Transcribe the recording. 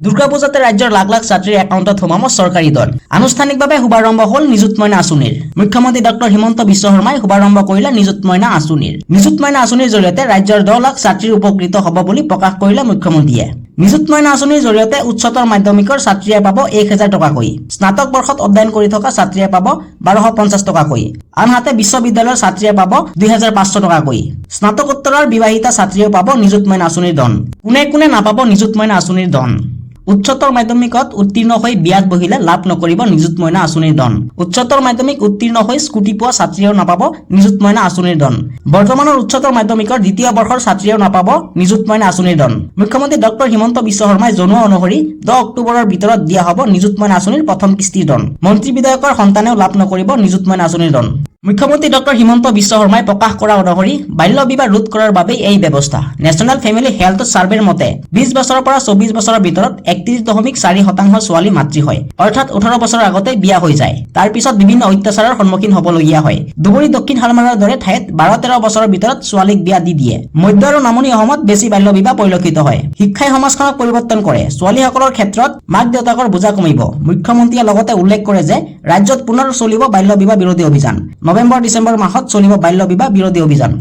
দুৰ্গা পূজাতে ৰাজ্যৰ লাখ লাখ ছাত্ৰীৰ একাউণ্টত সোমাব চৰকাৰী ধন। আনুষ্ঠানিকভাৱে শুভাৰম্ভ হ'ল নিযুত মইনা আঁচনিৰ। মুখ্যমন্ত্ৰী ডক্টৰ হিমন্ত বিশ্ব শৰ্মাই শুভাৰম্ভ কৰিলে নিযুত মইনা আঁচনিৰ। নিযুত মইনা আঁচনিৰ জৰিয়তে ৰাজ্যৰ 10 লাখ ছাত্ৰীৰ উপকৃত হ'ব বুলি প্ৰকাশ কৰিলে মুখ্যমন্ত্ৰীয়ে। নিযুত মইনা আঁচনিৰ জৰিয়তে উচ্চতৰ মাধ্যমিকৰ ছাত্ৰীয়ে পাব 1000 টকাকৈ। স্নাতক বৰ্ষত অধ্যয়ন কৰি থকা ছাত্ৰীয়ে পাব 1250 টকাকৈ। আনহাতে বিশ্ববিদ্যালয়ৰ ছাত্ৰীয়ে পাব 2500 টকাকৈ। স্নাতকোত্তৰৰ বিবাহিতা ছাত্ৰীয়েও পাব নিযুত মইনা আঁচনিৰ ধন। কোনে কোনে নাপাব নিযুত মইনা আঁচনিৰ ধন? উচ্চতৰ মাধ্যমিকত উত্তীৰ্ণ হৈ বিয়াত বহিলে লাভ নকৰিব নিযুত মইনা আঁচনিৰ ধন। উচ্চতৰ মাধ্যমিক উত্তীৰ্ণ হৈ স্কুটি পোৱা ছাত্ৰীয়েও নাপাব নিযুত মইনা আঁচনিৰ ধন। বৰ্তমানৰ উচ্চতৰ মাধ্যমিকৰ দ্বিতীয় বৰ্ষৰ ছাত্ৰীয়েও নাপাব নিযুত মইনা আঁচনিৰ ধন। মুখ্যমন্ত্ৰী ডক্টৰ হিমন্ত বিশ্ব শৰ্মাই জনোৱা অনুসৰি 10 অক্টোবৰৰ ভিতৰত দিয়া হ'ব নিযুত মইনা আঁচনিৰ প্ৰথম কিস্তিৰ ধন। মন্ত্ৰী বিধায়কৰ সন্তানেও লাভ নকৰিব নিযুত মইনা আঁচনিৰ ধন। মুখ্যমন্ত্ৰী ডক্টৰ হিমন্ত বিশ্ব শৰ্মাই প্ৰকাশ কৰা অনুসৰি বাল্য বিবাহ ৰোধ কৰাৰ বাবেই এই ব্যৱস্থা। নেশ্যনেল ফেমিলি হেল্থ ছাৰ্ভেৰ মতে 20 বছৰৰ পৰা 24 বছৰৰ ভিতৰত 31.4% ছোৱালী মাতৃ হয়। অৰ্থাৎ 18 বছৰৰ আগতে বিয়া হৈ যায়। তাৰ পিছত বিভিন্ন অত্যাচাৰৰ সন্মুখীন হ'বলগীয়া হয়। ধুবুৰী, দক্ষিণ শালমাৰাৰ দৰে ঠাইত 12-13 বছৰৰ ভিতৰত ছোৱালীক বিয়া দি দিয়ে। মধ্য আৰু নামনি অসমত বেছি বাল্য বিবাহ পৰিলক্ষিত হয়। শিক্ষাই সমাজখনক পৰিৱৰ্তন কৰে। ছোৱালীসকলৰ ক্ষেত্ৰত মাক দেউতাকৰ বোজা কমিব। মুখ্যমন্ত্ৰীয়ে লগতে উল্লেখ কৰে যে ৰাজ্যত পুনৰ চলিব বাল্য বিবাহ বিৰোধী অভিযান। নৱেম্বৰ, ডিচেম্বৰ মাহত চলিব বাল্য বিবাহ বিৰোধী অভিযান।